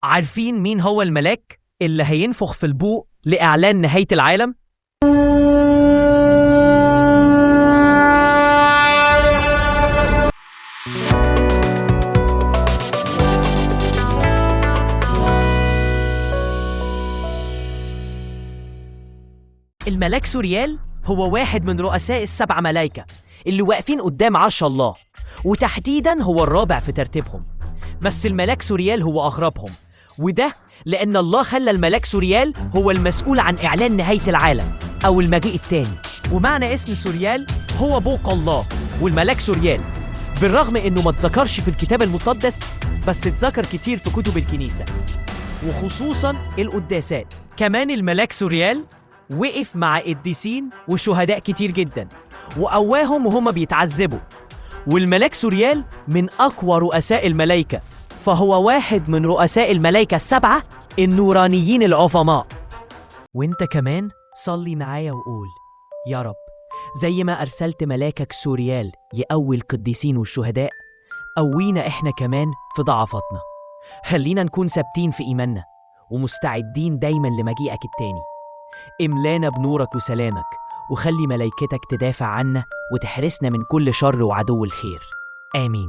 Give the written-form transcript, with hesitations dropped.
عارفين مين هو الملاك اللي هينفخ في البوق لإعلان نهاية العالم؟ الملاك سوريال هو واحد من رؤساء السبع ملايكة اللي واقفين قدام عرش الله، وتحديدا هو الرابع في ترتيبهم. بس الملاك سوريال هو أغربهم، وده لأن الله خلى الملاك سوريال هو المسؤول عن إعلان نهاية العالم أو المجيء الثاني. ومعنى اسم سوريال هو بوق الله. والملاك سوريال بالرغم إنه ما اتذكرش في الكتاب المقدس، بس اتذكر كتير في كتب الكنيسة وخصوصا القداسات. كمان الملاك سوريال وقف مع قديسين وشهداء كتير جدا وقواهم وهما بيتعذبوا. والملاك سوريال من أقوى رؤساء الملائكة، فهو واحد من رؤساء الملائكة السبعة النورانيين العظماء. وانت كمان صلي معايا وقول: يا رب، زي ما أرسلت ملاكك سوريال يقوي القديسين والشهداء، قوينا إحنا كمان في ضعفاتنا. خلينا نكون ثابتين في إيماننا ومستعدين دايما لمجيئك التاني. املانا بنورك وسلامك، وخلي ملايكتك تدافع عنا وتحرسنا من كل شر وعدو الخير. آمين.